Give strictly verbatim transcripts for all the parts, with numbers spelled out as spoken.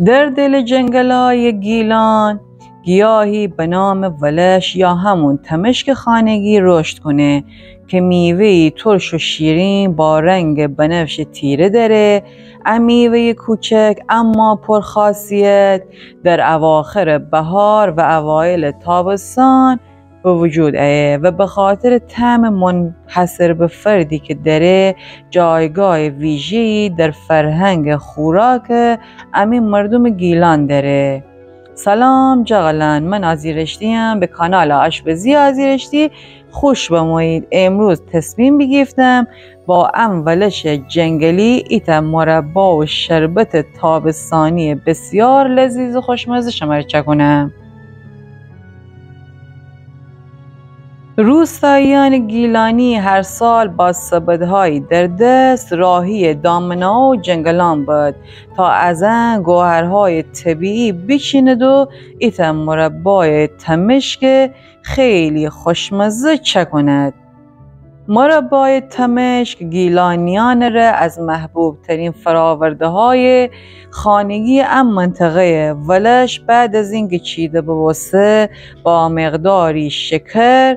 در دل جنگلای گیلان گیاهی به نام ولش یا همون تمشک خانگی رشد کنه که میوه‌ای ترش و شیرین با رنگ بنفش تیره داره. ا میوهٔ کوچک اما پرخاصیت در اواخر بهار و اوایل تابستان به وجود آیه و به خاطر طعم منحصر به فردی که داره، جایگاه ویژه‌ای در فرهنگ خوراک امی مردم گیلان داره. سلام جغلان، من آزیرشتیم، به کانال آشپزی آزیرشتی خوش بمویید. امروز تصمیم بیگیفتم با ام ولش جنگلی ایتأ مربا و شربت تابستانی بسیار لذیذ و خوشمزه شمره چکونم. روستاییأن گیلانی هر سال با سبدهایی در دست راهی دامنه‌ها و جنگلان بد تا از ان گوهرهای طبیعی بیچیند و ایتأ مربای تمشک خیلی خوشمزه چکوند. مربای تمشک گیلانیأن ره از محبوب‌ترین فرآورده‌های خانگی ام منطقه‌یه. ولش بعد از اینکه چیده ببوسته با مقداری شکر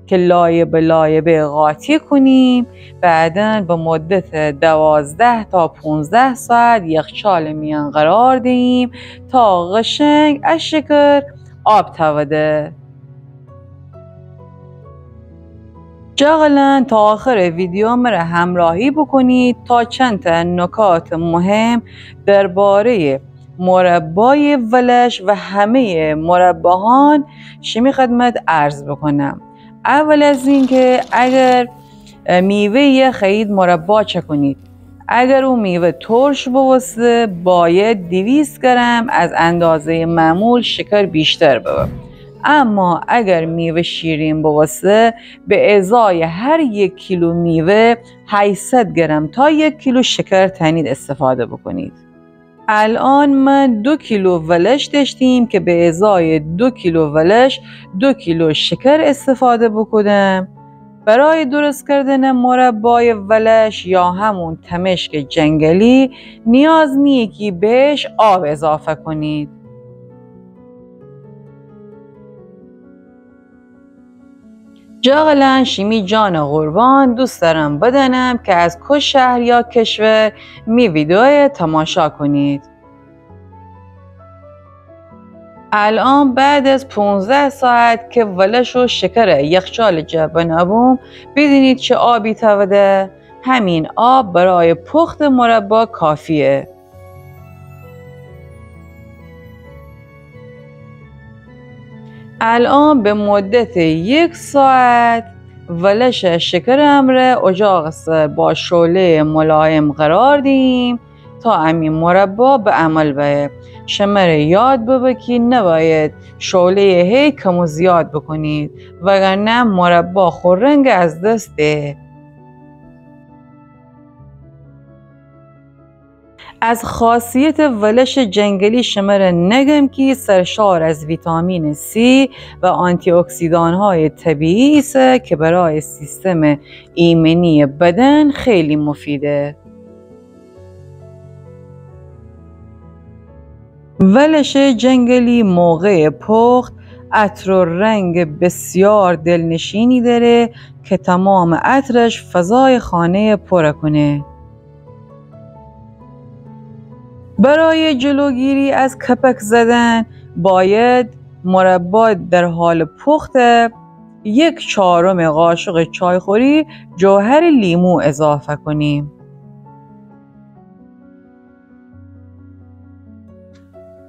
که لایه به لایه به قاطی کنیم، بعداً به مدت دوازده تا پونزده ساعت یخچال میان قرار دهیم تا قشنگ از شکر آب توده. جغلان تا آخر ویدیو مره همراهی بکنید تا چند تا نکات مهم دربارهٔ مربای ولش و همهٔ مرباهان شیمی خدمت عرض بکنم. اول از اینکه اگر میوه‌یه خوأیید مربا چکنید، اگر او میوه ترش بوسته، باید دویست گرم از اندازهٔ معمول شکر بیشتر ببه. اما اگر میوه شیرین بوسته، به ازای هر یک کیلو میوه هشتصد گرم تا یک کیلو شکر تأنید استفاده بکنید. الان من دو کیلو ولش داشتیم که به ازای دو کیلو ولش دو کیلو شکر استفاده بکودم. برای درست کردن مربای ولش یا همون تمشک جنگلی نیاز نیه که بهش آب اضافه کنید. جغلان شیمی جان قربان، دوست دارم بدانم که از کو شهر یا کشور می ویدیو تماشا کنید. الان بعد از پونزده ساعت که ولش و شکر یخچال جا بنابوم، بدینید چه آبی توده. همین آب برای پخت مربا کافیه. الان به مدت یک ساعت ولش شکر امره اجاق سر با شعلهٔ ملایم قرار دیم تا امی مربا به عمل بأیه. شمره یاد ببه کی نباید شعلهٔ هی کم و زیاد بکنید، وگرنه مربا خو رنگ از دست ده. از خاصیت ولش جنگلی شمره نگم کی سرشار از ویتامین سی و آنتی‌اکسیدان‌های طبیعی ایسه که برای سیستم ایمنی بدن خیلی مفیده. ولش جنگلی موقع پخت عطر و رنگ بسیار دلنشینی داره که تمام عطرش فضای خانه پر کنه. برای جلوگیری از کپک زدن باید مربا در حال پخت یک چهارم قاشق چایخوری جوهر لیمو اضافه کنیم.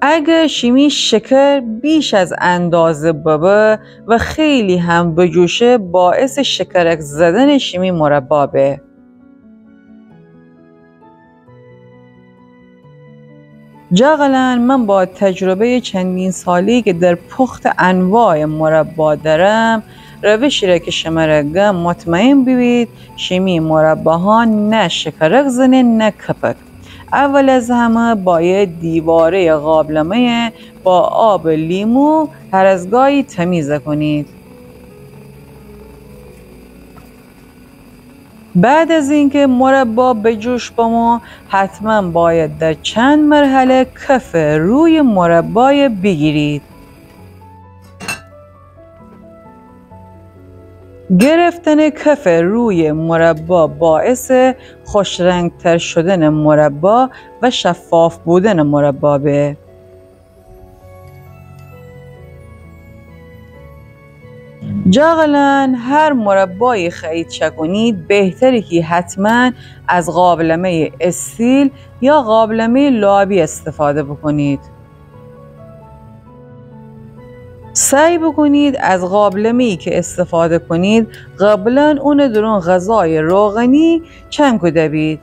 اگر شیمی شکر بیش از اندازه ببه و خیلی هم بجوشه، باعث شکرک زدن شیمی مربا به. جغلان، من با تجربهٔ چندین ساله‌ای که در پخت انواع مربا دارم، روشی را که شمره گم مطمئن ببید شیمی مرباها نه شکرک زنه نه کپک. اول از همه باید دیوارهٔ قابلمه‌یه با آب لیمو هر از گاهی تمیز کنید. بعد از اینکه مربا به جوش بمو، حتماً باید در چند مرحله کف روی مربای بیگیرید. گرفتن کف روی مربا باعث خوش‌رنگ‌تر شدن مربا و شفاف بودن مربا به. جغلان هر مربایی خوأیید چکنید، بهتره کی حتماً از قابلمهٔ استیل یا قابلمهٔ لعابی استفاده بکنید. سعی بکنید از قابلمه‌ای که استفاده کنید قبلاً اون درون غذای روغنی چنکوده بید.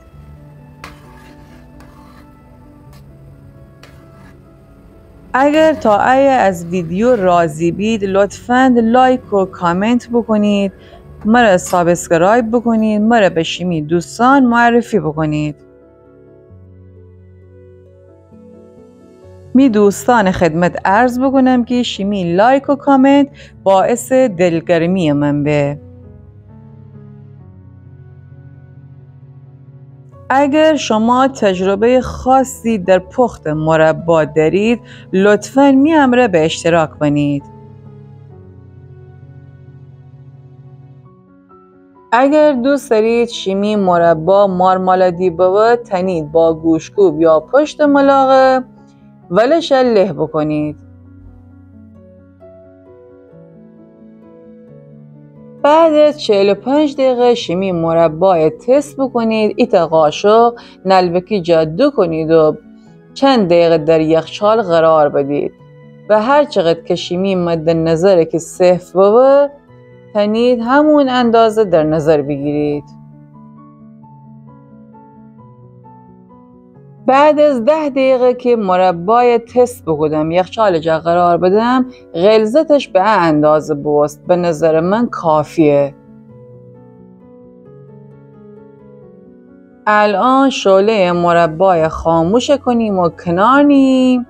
اگر تا ایه از ویدیو راضی بید، لطفاً لایک و کامنت بکنید، مره سابسکرایب بکنید، مره به شیمی دوستان معرفی بکنید. می دوستان خدمت عرض بکنم که شیمی لایک و کامنت باعث دلگرمی من به. اگر شما تجربهٔ خاصی در پخت مربا دارید، لطفاً می امرأ به اشتراک بنید. اگر دوست دارید شیمی مربا مارمالادی ببه، تنید با گوشکوب یا پشت ملاقه ولش له بکنید. بعد از چهل و پنج دقیقه شیمی مربای تست بکنید، ایتأ قاشق نلبکی جا دوکنید و چند دقیقه در یخچال قرار بدید و هر چقدر که شیمی مد نظره که سفت ببه، تنید همون اندازه در نظر بیگیرید. بعد از ده دقیقه که مربای تست بکودم، یخچال جا قرار بدم، غلظتش به ا اندازه بوست، به نظر من کافیه. الان شعلهٔ مربای خاموش کنیم و کنار نییم.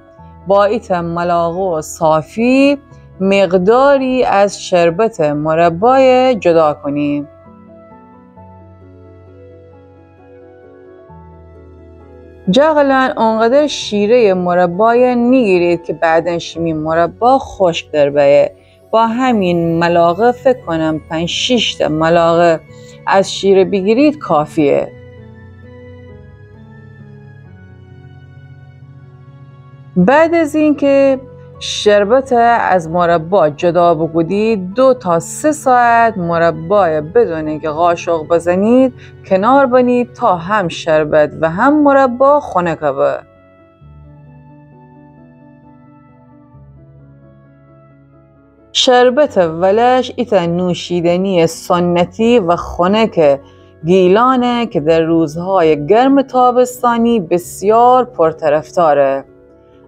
با ایتأ ملاقه و صافی مقداری از شربت مربای جدا کنیم. جغلان اونقدر شیرهٔ مربای نیگیرید که بعداً شیمی مربا خشک در بیه. با همین ملاقه، فکر کنم پنج شیش تا ملاقه از شیره بیگیرید کافیه. بعد از اینکه شربت از مربا جدا بکودید، دو تا سه ساعت مربای بدون اینکه قاشق بزنید کنار بنید تا هم شربت و هم مربا خنک به. شربت ولش ایتأ نوشیدنی سنتی و خنک گیلانه که در روزهای گرم تابستانی بسیار پرطرفداره.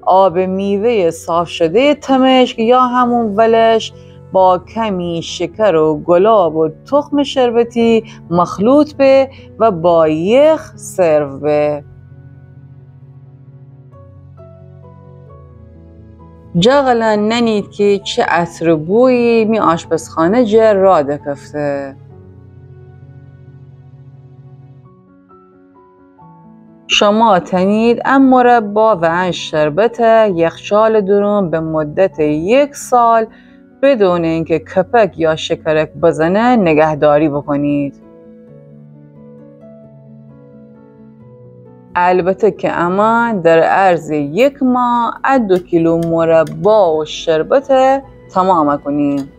آب میوهٔ صاف شدهٔ تمشک یا همون ولش با کمی شکر و گلاب و تخم شربتی مخلوط به و با یخ سرو به. جغلان ننید که چه عطر بویی می آشپزخانه جا را دکفته. شما تنید ا مربا و ا شربت یخچال درون به مدت یک سال بدون اینکه کپک یا شکرک بزنه نگهداری بکنید. البته که امان در عرض یک ماه ا دو کیلو مربا و شربت تمام کنیم،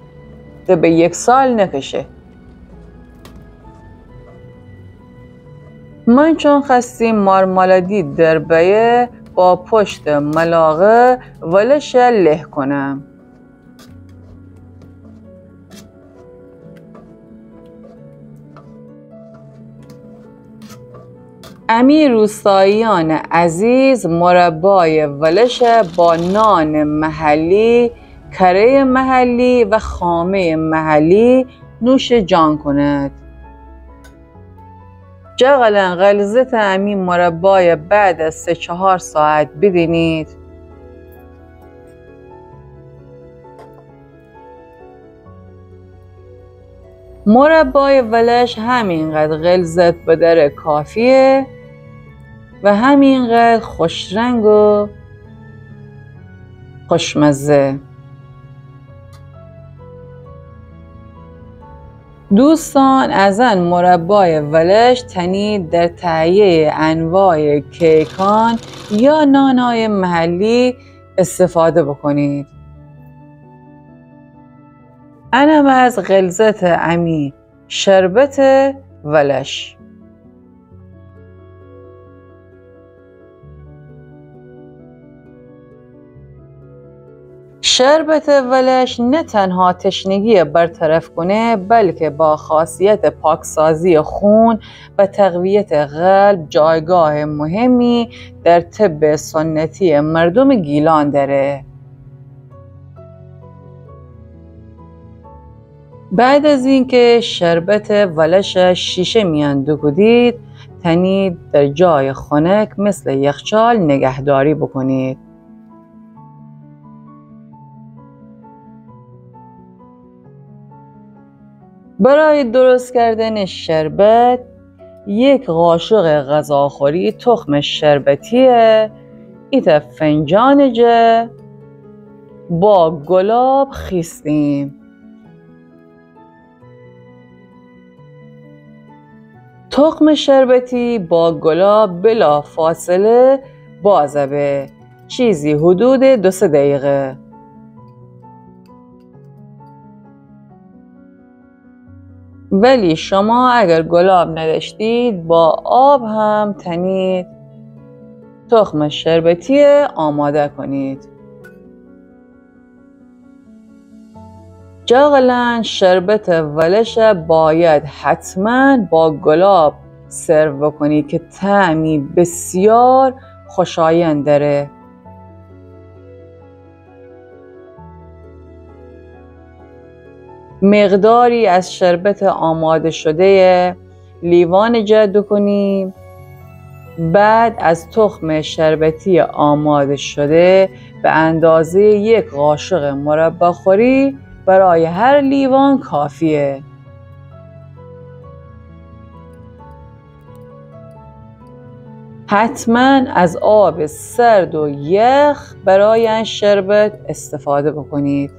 ده به یک سال نکشه. من چون خأستیم مارمالادی در بیه، با پشت ملاقه ولش له کنم. امی روستاییان عزیز مربای ولش با نان محلی، کرهٔ محلی و خامهٔ محلی نوش جان کند. جغلان غلظت امی مربای بعد از سه چهار ساعت بدینید. مربای ولش همینقدر غلظت بداره کافیه و همینقدر خوش‌رنگ و خوشمزه. دوستان، از ان مربای ولش تنید در تهیهٔ انواع کیکان یا نانای محلی استفاده بکنید. انم از غلظت امی شربت ولش. شربت ولش نه تنها تشنگی برطرف کنه، بلکه با خاصیت پاکسازی خون و تقویت قلب جایگاه مهمی در طب سنتی مردم گیلان داره. بعد از اینکه شربت ولش شیشه میان دوکودید، تنید در جای خنک مثل یخچال نگهداری بکنید. برای درست کردن شربت، یک قاشق غذاخوری تخم شربتی ایتا فنجان جا با گلاب خیستیم. تخم شربتی با گلاب بلافاصله باز به، چیزی حدود دو سه دقیقه. ولی شما اگر گلاب نداشتید، با آب هم تنید تخم شربتی آماده کنید. جغلان شربت ولش باید حتماً با گلاب سرو بکنید که طعمی بسیار خوشایند داره. مقداری از شربت آماده شده لیوان جا دوکنیم. بعد از تخم شربتی آماده شده به اندازهٔ یک قاشق مرباخوری برای هر لیوان کافیه. حتماً از آب سرد و یخ برای این شربت استفاده بکنید.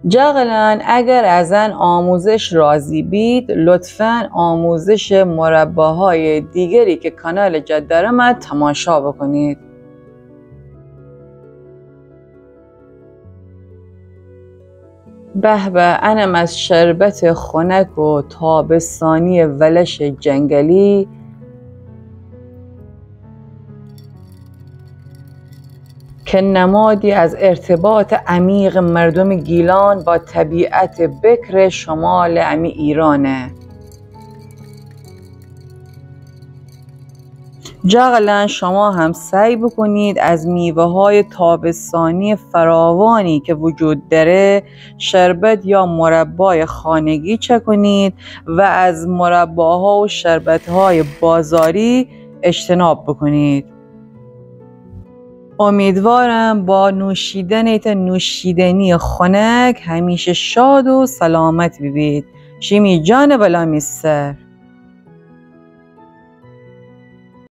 جغلان، اگر از ان آموزش راضی بید، لطفاً آموزش مرباهای دیگری که کانال جا دارم تماشا بکنید. به به، انم از شربت خنک و تابستانی ولش جنگلی که نمادی از ارتباط عمیق مردم گیلان با طبیعت بکر شمال امی ایرانه. جغلان، شما هم سعی بکنید از میوه‌های تابستانی فراوانی که وجود داره شربت یا مربای خانگی چکنید و از مرباها و شربت‌های بازاری اجتناب بکنید. امیدوارم با نوشیدن ایتا نوشیدنی خنک همیشه شاد و سلامت ببید. شیمی جان بلا می سر.